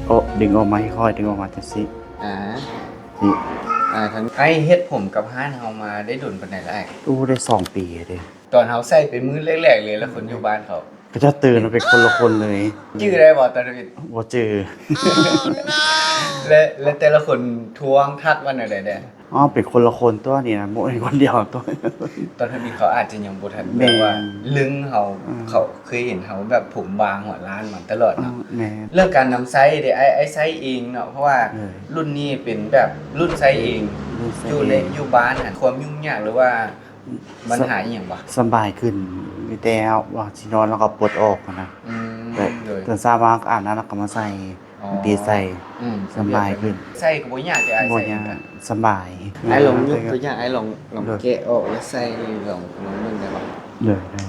ໂອະ ດຶງອອກມາຄ່ອຍໆ ດຶງອອກມາຈັ່ງຊີ້. ອ່າ ນີ້ ອ່າ ທາງ ອ້າຍເຮັດຜົມກັບຮ້ານເຮົາມາໄດ້ດົນປານໃດລະອ້າຍ? ໂອ້ ໄດ້ສອງປີເດ້. ຕອນເຮົາໃສ່ໄປມື້ແລກໆເລີຍ ແລ້ວຄົນຢູ່ບ້ານເຂົາ ເຂົາເຈົ້າຕື່ນມາເປັນຄົນລະຄົນເລີຍ. ຈື່ໄດ້ບໍ່ຕອນນັ້ນ? ບໍ່ຈື່. ແລະ ແລະແຕ່ລະຄົນທວງທັກວ່າແນວໃດແດ່? ອໍ ເປັນຄົນລະຄົນຕົວະນີ້ນະ ບໍ່ແມ່ນຄົນດຽວຕົວະ. ຕອນທຳອິດເຂົາອາດຈະຍັງບໍ່ທັນ ແບບວ່າລຶ້ງເຮົາ ເຂົາເຄີຍເຫັນເຮົາແບບຜົມບາງຫົວລ້ານມາຕະຫຼອດເນາະ. ແມ່ນ. ເລື່ອງການນຳໃຊ້ເດ ອ້າຍ ອ້າຍໃຊ້ເອງເນາະ ເພາະວ່າລຸ້ນນີ້ເປັນແບບລຸ້ນໃຊ້ເອງ ຢູ່ໃນ ຢູ່ບ້ານຫັ້ນ ຄວາມຫຍຸ້ງຍາກ ຫຼືວ່າບັນຫາອີ່ຫຍັງບໍ່? ສະບາຍຂຶ້ນ ມີແຕ່ວ່າຊິນອນແລ້ວກໍປົດອອກຫັ້ນນະ. ອືມ ແບບ ໂດຍ ຕື່ນເຊົ້າມາອາບນ້ຳແລ້ວກໍມາໃສ່ ອໍ ຕີໃສ່ ອືມ ສະບາຍຂຶ້ນ. ໃສ່ກໍບໍ່ຍາກເດ ອ້າຍ ບໍ່ຍາກ ໃສ່ເອງ ສະບາຍ. ອ້າຍລອງຍົກຕົວຢ່າງ ອ້າຍລອງ ລອງແກະອອກແລ້ວໃສ່ ລອງ ລອງເບິ່ງໄດ້ບໍ່? ໂດຍ ໄດ້.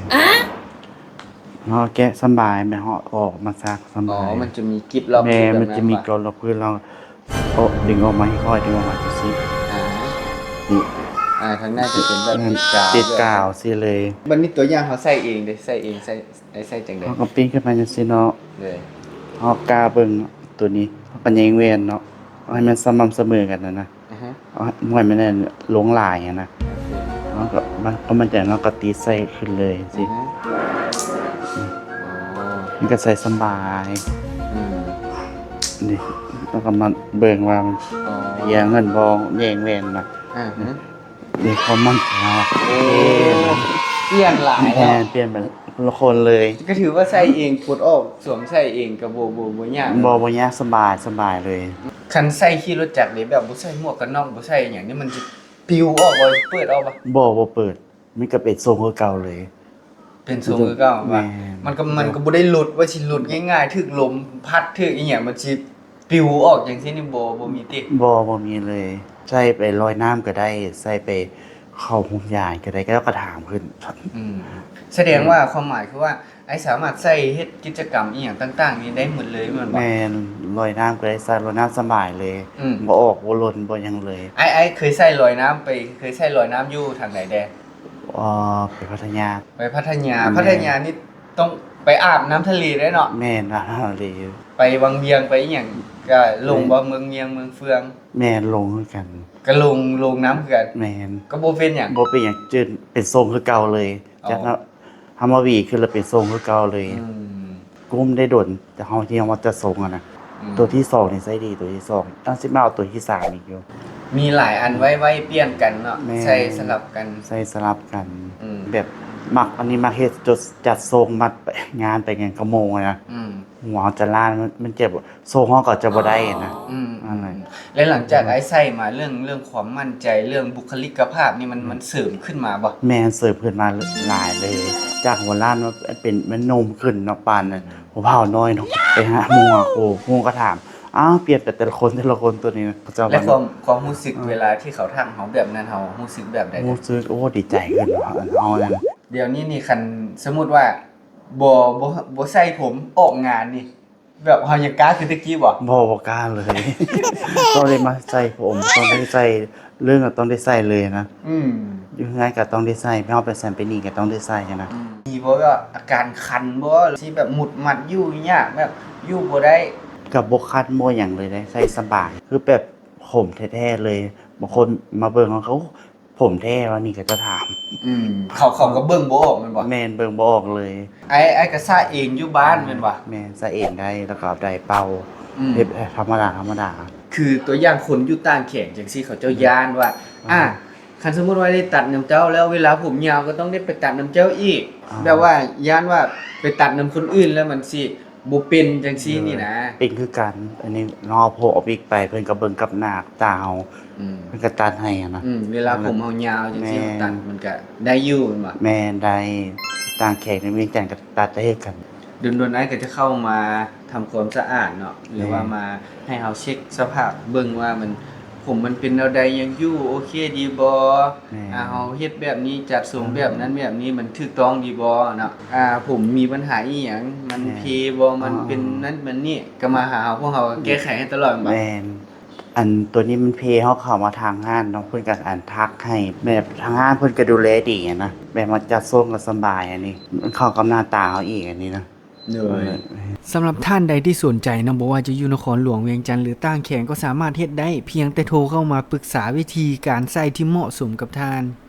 ເຮົາແກະສະບາຍ ແມ່ນເຮົາອອກມາຊັກສະບາຍ. ອໍ ມັນຈະມີກິບລັອກ. ແມ່ນ ມັນຈະມີກິບລັອກ ຄືລອງ ໂອະ ດຶງອອກມາຄ່ອຍໆ ດຶງອອກມາຈັ່ງຊີ້. ອ່າ ນີ້ ອ່າ ທາງໃນຈະເປັນແບບຕິດກາວ ຕິດກາວຊີ້ເລີຍ. ບັດນີ້ຕົວຢ່າງເຮົາໃສ່ເອງເດ້ ໃສ່ເອງ ໃສ່ ໃຫ້ໃສ່ຈັ່ງໃດ? ເຮົາກໍປີ້ນຂຶ້ນມາຈັ່ງຊີ້ເນາະ. ໂດຍ. ເຮົາກະເບິ່ງຕົວນີ້ ເຮົາກໍແຍງແຫວນເນາະ ເອົາໃຫ້ມັນສະໝ່ຳສະເໝີກັນຫັ້ນນະ. ອືຮຶ. ເອົາໃຫ້ມັນລົງຫຼາຍຫັ້ນນະ. ໂອເຄ. ເຮົາກໍ ພໍມັນແໜ້ນ ເຮົາກໍຕີໃສ່ຂຶ້ນເລີຍຊີ້. ອືຮຶ. ອືມ. ອໍ ມັນກໍໃສ່ສະບາຍ. ອືມ. ນີ້ ເຮົາກໍມາເບິ່ງວ່າມັນ ອໍ ພຽງແມ່ນບໍ່ ແຍງແຫວນນະ. ອືຮຶ. ມີຄວາມໝັ້ນໃຈ. ໂອ້ ໂອເຄ ປ່ຽນຫຼາຍເນາະ. ແມ່ນ ປ່ຽນເປັນຄົນລະຄົນເລີຍ. ກໍຖືວ່າໃສ່ເອງ ປົດອອກ ສວມໃສ່ເອງກໍບໍ່ ບໍ່ ບໍ່ຍາກ. ບໍ່ ບໍ່ຍາກ ສະບາຍ ສະບາຍເລີຍ. ຄັນໃສ່ຂີ່ລົດຈັກເດ ແບບບໍ່ໃສ່ໝວກກັນນັອກ ບໍ່ໃສ່ຫຍັງນີ້ ມັນຊິປິວອອກບໍ່? ເປີດອອກບໍ່? ບໍ່ ບໍ່ເປີດ. ມັນກໍເປັນຊົງຄືເກົ່າເລີຍ. ເປັນຊົງຄືເກົ່າ. ແມ່ນ. ມັນກໍ ມັນກໍບໍ່ໄດ້ຫຼຸດ ວ່າຊິຫຼຸດງ່າຍໆ ຖືກລົມພັດ ຖືກອີ່ຫຍັງ ມັນຊິປິວອອກຈັ່ງຊີ້ນີ້ ບໍ່ ບໍ່ມີຕິ? ບໍ່ ບໍ່ມີເລີຍ. ໃສ່ໄປລອຍນ້ຳກໍໄດ້ ໃສ່ໄປເຂົ້າໂຮງຢາກໍໄດ້ ເຂົາເຈົ້າກໍຖາມຂຶ້ນ. ອືມ. ສະແດງວ່າ ຄວາມໝາຍຄືວ່າ ອ້າຍສາມາດໃສ່ເຮັດກິດຈະກຳອີ່ຫຍັງຕ່າງໆນີ້ໄດ້ໝົດເລີຍແມ່ນບໍ່? ແມ່ນ. ລອຍນ້ຳກໍໄດ້ ໃສ່ລອຍນ້ຳສະບາຍເລີຍ. ອືມ. ບໍ່ອອກ ບໍ່ຫຼົ່ນ ບໍ່ຫຍັງເລີຍ. ອ້າຍ ອ້າຍເຄີຍໃສ່ລອຍນ້ຳ ໄປ ເຄີຍໃສ່ລອຍນ້ຳຢູ່ທາງໃດແດ່? ອໍ ໄປພັດທະຍາ. ໄປພັດທະຍາ. ແມ່ນ. ພັດທະຍານີ້ຕ້ອງໄປອາບນ້ຳທະເລເດ້ເນາະ. ແມ່ນ ອາບນ້ຳທະເລ. ໄປວັງວຽງ ໄປອີ່ຫຍັງກະລົງບໍ່? ແມ່ນ. ເມືອງວຽງ ເມືອງເຟືອງ. ແມ່ນ ລົງຄືກັນ. ກະລົງ ລົງນ້ຳຄືກັນ. ແມ່ນ. ກໍບໍ່ເປັນຫຍັງ. ບໍ່ເປັນຫຍັງ ຈື່ນເປັນຊົງຄືເກົ່າເລີຍ. ອໍ. ຈາກນັ້ນເຮົາມາຫວີຂຶ້ນແລ້ວເປັນຊົງຄືເກົ່າເລີຍ. ອືມ. ກຸ້ມໄດ້ດົນ ແຕ່ເຮົາ ທີ່ເຮົາວ່າຈະຊົງຫັ້ນນະ. ອືມ. ຕົວທີສອງນີ້ໃຊ້ດີ ຕົວທີສອງ ຕ້ອງຊິມາເອົາຕົວທີສາມອີກຢູ່. ມີຫຼາຍອັນໄວ້ ໄວ້ປ່ຽນກັນເນາະ. ແມ່ນ. ໃສ່ສະຫຼັບກັນ. ໃສ່ສະຫຼັບກັນ. ອືມ. ແບບມັກ ອັນນີ້ມັກເຮັດຈົດ ຈັດຊົງ ມັດໄປງານໄປຫຍັງກະໂມງນະ. ອືມ. ຫົວເຮົາຈະລ້ານ ມັນ ມັນເຈັບ ຊົງເຮົາກໍຈະບໍ່ໄດ້ນະ. ອືມ. ນັ້ນແຫຼະ. ແລະ ຫຼັງຈາກ ອືມ ອ້າຍໃສ່ມາ ເລື່ອງ ເລື່ອງຄວາມໝັ້ນໃຈ ເລື່ອງບຸກຄະລິກກະພາບນີ້ ມັນ ອືມ ມັນເສີມຂຶ້ນມາບໍ່? ແມ່ນ ເສີມຂຶ້ນມາຫຼາຍເລີຍ. ຈາກຫົວລ້ານມາເປັນ ມັນໜຸ່ມຂຶ້ນເນາະ ປານ ອືມ ຜູ້ບ່າວນ້ອຍເນາະ. ໄປຫາໝູ່ຫາຄູ່ ໝູ່ກໍຖາມ ອ້າວ ປ່ຽນໄປແຕ່ລະຄົນ ແຕ່ລະຄົນ ຕົວນີ້ນະ. ເຂົາເຈົ້າ ແລະ ຄວາມ ຄວາມຮູ້ສຶກ ເອີ ເວລາທີ່ເຂົາທັກເຮົາແບບນັ້ນ ເຮົາຮູ້ສຶກແບບໃດ? ຮູ້ສຶກ ໂອ້ ດີໃຈຂຶ້ນເນາະ ເຮົານັ້ນ. ດຽວນີ້ນີ້ ຄັນສົມມຸດວ່າ ບໍ່ ບໍ່ ບໍ່ໃສ່ຜົມອອກງານນີ້ ແບບເຮົາຍັງກ້າຄືແຕ່ກີ້ບໍ່? ບໍ່ ບໍ່ກ້າເລີຍ. ຕ້ອງໄດ້ມາໃສ່ຜົມ ຕ້ອງໄດ້ໃສ່ ເລື່ອງກໍຕ້ອງໄດ້ໃສ່ເລີຍນະ. ອືມ. ຢູ່ເຮືອນກໍຕ້ອງໄດ້ໃສ່ ໄປເຮົາໄປໃສໄປນີ້ກໍຕ້ອງໄດ້ໃສ່ນະ. ອືມ. ມີບໍ່ແບບອາການຄັນບໍ່ ທີ່ແບບໝຸດໝັດຢູ່ຍາກ ແບບຢູ່ບໍ່ໄດ້? ກໍບໍ່ຄັນບໍ່ຫຍັງເລີຍເດ້ ໃສ່ສະບາຍ ຄືແບບຜົມແທ້ໆເລີຍ. ບາງຄົນມາເບິ່ງ ເຂົາກໍ ໂອ້ ຜົມແທ້ວະນີ້ ເຂົາເຈົ້າຖາມ. ອືມ. ເຂົາ ເຂົາກໍເບິ່ງບໍ່ອອກແມ່ນບໍ່? ແມ່ນ ເບິ່ງບໍ່ອອກເລີຍ. ອ້າຍ ອ້າຍກໍສະເອງຢູ່ບ້ານແມ່ນບໍ່? ແມ່ນ ສະເອງໄດ້ ແລ້ວກໍເອົາໄດເປົ່າ. ອືມ. ເຮັດທຳມະດາ ທຳມະດາ. ຄືຕົວຢ່າງຄົນຢູ່ຕ່າງແຂວງຈັ່ງຊີ້ ເຂົາເຈົ້າ ອືມ ຢ້ານວ່າ ອ່າ ອ່າ ຄັນສົມມຸດວ່າໄດ້ຕັດນຳເຈົ້າແລ້ວ ເວລາຜົມຍາວກໍຕ້ອງໄດ້ໄປຕັດນຳເຈົ້າອີກ. ອ່າ. ແບບວ່າຢ້ານວ່າໄປຕັດນຳຄົນອື່ນແລ້ວມັນຊິ ບໍ່ເປັນຈັ່ງຊີ້ນີ້ນະ. ເອີ ເປັນຄືກັນ. ອັນນີ້ເຮົາໂພອອກວິກໄປ ເພິ່ນກໍເບິ່ງກັບໜ້າຕາເຮົາ. ອືມ. ເພິ່ນກໍຕັດໃຫ້ຫັ້ນນະ. ອືມ. ເວລາ ນັ້ນແຫຼະ ຜົມເຮົາຍາວຈັ່ງຊີ້ ແມ່ນ ຕັດມັນກໍໄດ້ຢູ່ແມ່ນບໍ່? ແມ່ນ ໄດ້. ຕ່າງແຂວງໃນວຽງຈັນກໍຕັດໄດ້ຄືກັນ. ດົນໆອ້າຍກໍຈະເຂົ້າມາທຳຄວາມສະອາດເນາະ ຫຼືວ່າ ແມ່ນ ມາໃຫ້ເຮົາເຊັກສະພາບເບິ່ງວ່າມັນ ຜົມມັນເປັນແນວໃດ ຍັງຢູ່ໂອເຄດີບໍ່? ແມ່ນ. ອ່າ ເຮົາເຮັດແບບນີ້ ຈັດຊົງແບບນັ້ນແບບນີ້ ມັນຖືກຕ້ອງດີບໍ່ເນາະ? ອ່າ ຜົມມີບັນຫາອີ່ຫຍັງ? ມັນ ແມ່ນ ເພບໍ່? ມັນ ອໍ ເປັນນັ້ນເປັນນີ້ ກໍມາຫາເຮົາ ພວກເຮົາກໍແກ້ໄຂໃຫ້ຕະຫຼອດແມ່ນບໍ່? ແມ່ນ. ອັນໂຕນີ້ມັນເພ ເຮົາເຂົ້າມາທາງຮ້ານເນາະ ເພິ່ນກໍ ອັນ ທັກໃຫ້ ແບບທາງຮ້ານເພິ່ນກໍດູແລດີຫັ້ນນະ ແບບມາຈັດສົ່ງກໍສະບາຍ. ອັນນີ້ມັນເຂົ້າກັບໜ້າຕາເຮົາອີກ ອັນນີ້ນະ. ໂດຍ ສຳລັບທ່ານໃດທີ່ສົນໃຈເນາະ ບໍ່ວ່າຈະຢູ່ນະຄອນຫຼວງວຽງຈັນ ຫຼືຕ່າງແຂວງ ກໍສາມາດເຮັດໄດ້ ພຽງແຕ່ໂທເຂົ້າມາປຶກສາວິທີການໃຊ້ທີ່ເໝາະສົມກັບທ່ານ.